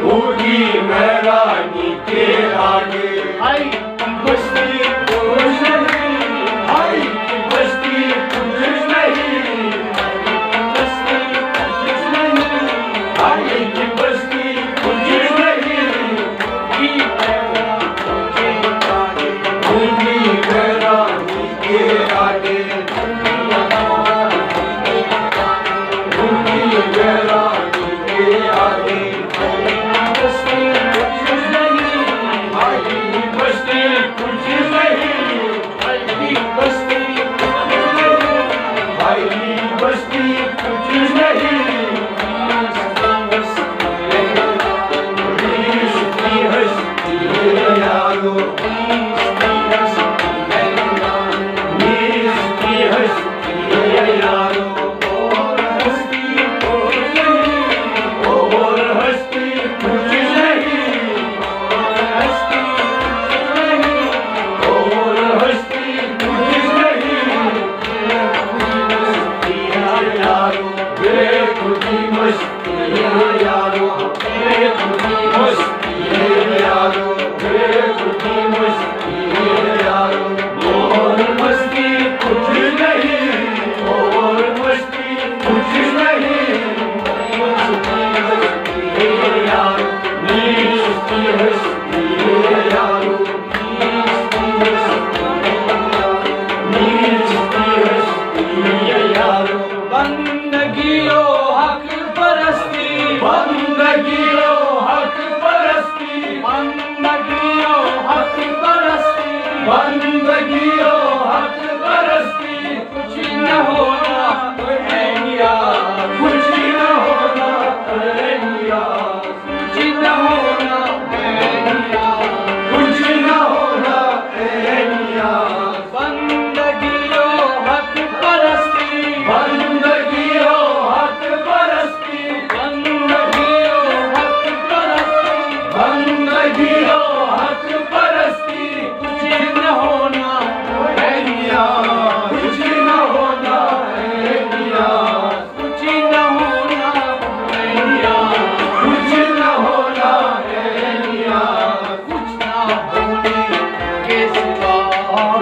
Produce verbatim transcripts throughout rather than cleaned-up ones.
होगी मेहरानी के आगे। हाय की बस्ती कुछ नहीं, हाय की बस्ती कुछ नहीं, बस्ती कुछ नहीं, हाय की बस्ती कुछ नहीं। होगी मेहरानी के आगे, होगी मेहरानी के आगे, होगी मेहरानी के आगे। بندگی و حق پرستی، بندگی و حق پرستی، بندگی و حق پرستی، بندگی و حق پرستی۔ کچھ نہ ہونا اے نیاز، کچھ نہ ہونا اے نیاز، کچھ نہ ہونا اے نیاز، کچھ نہ ہونا اے نیاز۔ بندگی و حق پرستی، بندگی و حق پرستی، بندگی و حق پرستی، بندگی و حق پرستی۔ کچھ نہ ہونا اے نیاز، کچھ نہ ہونا اے نیاز، کچھ نہ ہونا اے نیاز، کچھ نہ ہونا اے نیاز۔ کچھ نہ ہونے کے سوا،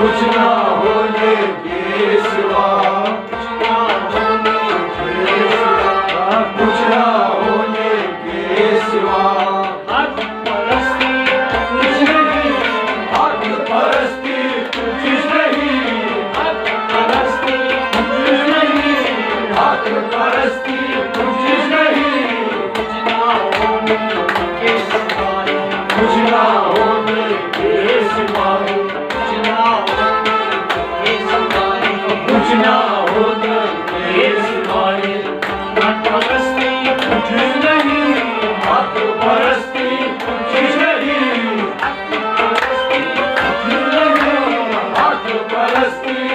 کچھ نہ ہونے کے سوا، کچھ نہ ہونے کے سوا، کچھ نہ ہونے کے سوا۔ حق پرستی کچھ نہیں، حق پرستی کچھ نہیں، حق پرستی کچھ نہیں، حق پرستی کچھ نہیں۔ کچھ نہ ہونے کے سوا، کچھ نہ ہونے کے سوا، کچھ نہ ہونے کے سوا، کچھ نہ ہونے کے سوا۔ حق پرستی کچھ نہیں، حق پرستی کچھ نہیں، حق پرستی کچھ نہیں، حق پرستی